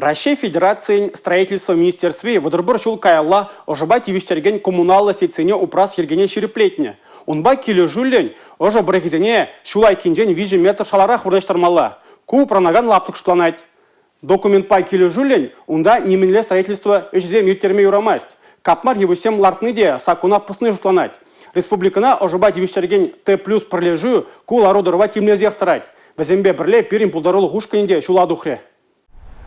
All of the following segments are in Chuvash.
Раҫҫей Федерацийӗн Строительство министерстви 31 ҫул каялла ӑшӑпа тивӗҫтерекен коммуналлӑ сетьсене упрас йӗркене ҫирӗплетнӗ. Унпа килӗшӳллӗн ӑшӑ пӑрӑхӗсене ҫул айккинчен 3 метр шаларах вырнаҫтармалла. Ку упранакан лаптӑк шутланать. Документпа килӗшӳллӗн унта нимӗнле строительство ӗҫӗсем ирттерме юрамасть. Капмар йывӑҫсем лартни те саккуна пӑсни шутланать. Республикӑна ӑшӑпа тивӗҫтерекен Т плюс пӗрлешӳ ку лару-тӑрӑва тимлесех тӑрать. Вӗсемпе пӗрле пирӗн пултарулӑх ушкӑнӗ те ҫула тухрӗ.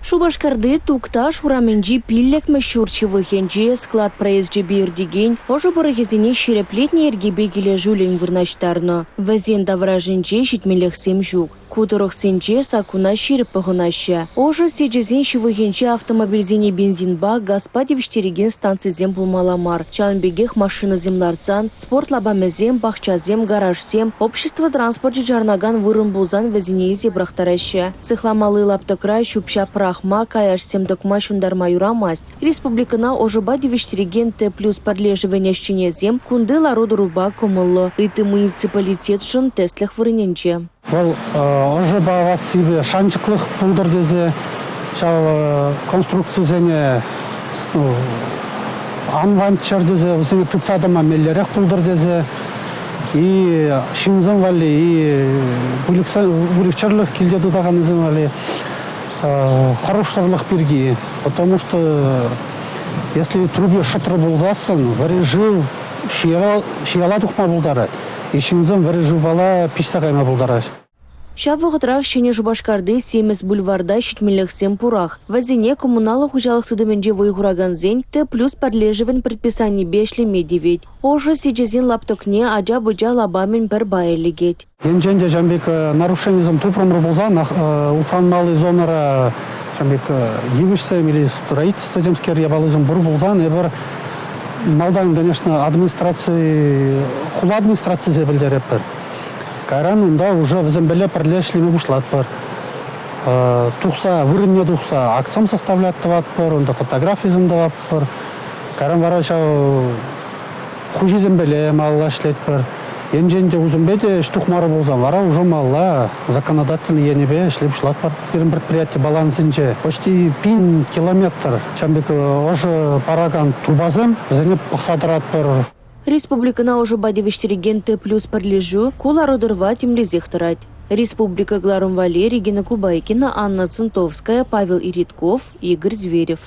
Шупашкарти Тукташ урамӗнчи пиллӗкмӗш ҫурт ҫывӑхӗнче склад проезчӗпе иртекен ӑшӑ пӑрӑхӗсене ҫирӗплетнӗ йӗркепе килӗшӳллӗн вырнаҫтарнӑ. Вӗсен таврашӗнче ҫитменлӗхсем ҫук. Ку тӑрӑхсенче саккуна ҫирӗп пӑхӑнаҫҫӗ. Ӑшӑ сечӗсен ҫывӑхӗнче автомобильсене бензинпа, газпа тивӗҫтерекен станцисем пулмалла мар. Ҫавӑн пекех машинӑсем лартсан спорт лапамӗсем, пахчасем, гаражсем, общество транспорчӗ чарӑнакан вырӑн пулсан вӗсене илсе пӑрахтараҫҫӗ. Сыхламалли лаптӑкра ҫӳп-ҫап пӑрахма, каяшсем тӑкма, ҫунтарма юрамасть. Республикӑна ӑшӑпа тивӗҫтерекен Т плюс пӗрлешӗвӗн ӗҫченӗсем кунти лару-тӑрупа кӑмӑллӑ. Ытти муниципалитетшӑн тӗслӗх вырӑнӗнче. Вӑл ӑшӑ парассипе шанчӑклӑх пултӑр тесе ҫав конструкцисене ан ванччӑр тесе, вӗсене тытса тӑма меллӗрех пултӑр тесе и ҫынсем валли, и выльӑх-чӗрлӗх килте тытаканнисем валли хӑрушсӑрлӑх пирки. Потому что если трубе шӑтрӑ пулсассӑн вӗри шыв ҫияла тухма пултарать. И ҫынсем вӗри шывпала пиҫсе кайма пултараҫ. Ҫав вӑхӑтрах Ҫӗнӗ Шупашкарти Симӗс бульварта ҫитменлӗхсем пурах. Вӗсене коммуналлӑ хуҫалӑх тытӑмӗнче вӑй хуракансен Т плюс пӗрлешӗвӗн предписанипе ӗҫлеме тивет. Ӑшӑ сечӗсен лаптӑкне ача-пӑча лапамӗн пӗр пайӗ лекет. Енчен те ҫавӑн пек нарушенисем тупрӑмӑр пулсан, упранмалли зонӑра ҫавӑн пек йывӑҫсем или строительство темскер япалисем пур пулсан эпир малтан, конечно, администраци, хула администрацийӗсене пӗлтеретпӗр. Кайран унта уже вӗсемпеле пӗрле ӗҫлеме пуҫлатпӑр. Тухса, вырӑнне тухса акцем составлять тӑватпӑр, унта фотографисем тӑватпӑр. Кайран вара ҫав хуҫисемпеле малалла ӗҫлетпӗр. Енчен те усемпе те ӗҫ тухмарӗ пулсан вара уже малалла законодательный енӗпе ӗҫле пуҫлатпӑр. Пирӗн предприяти балансӗнче почти 1000 километр ҫавӑн пек ӑшӑ паракан трубасем, вӗсене пӑхса тӑратпӑр. Республикӑна ӑшӑпа тивӗҫтерекен Т плюс пӗрлешӳ ку лару-тӑрӑва тимлесех тӑрать. Республика кӑларӑм валли Регина Кубайкина, Анна Центовская, Павел Иритков, Игорь Зверев.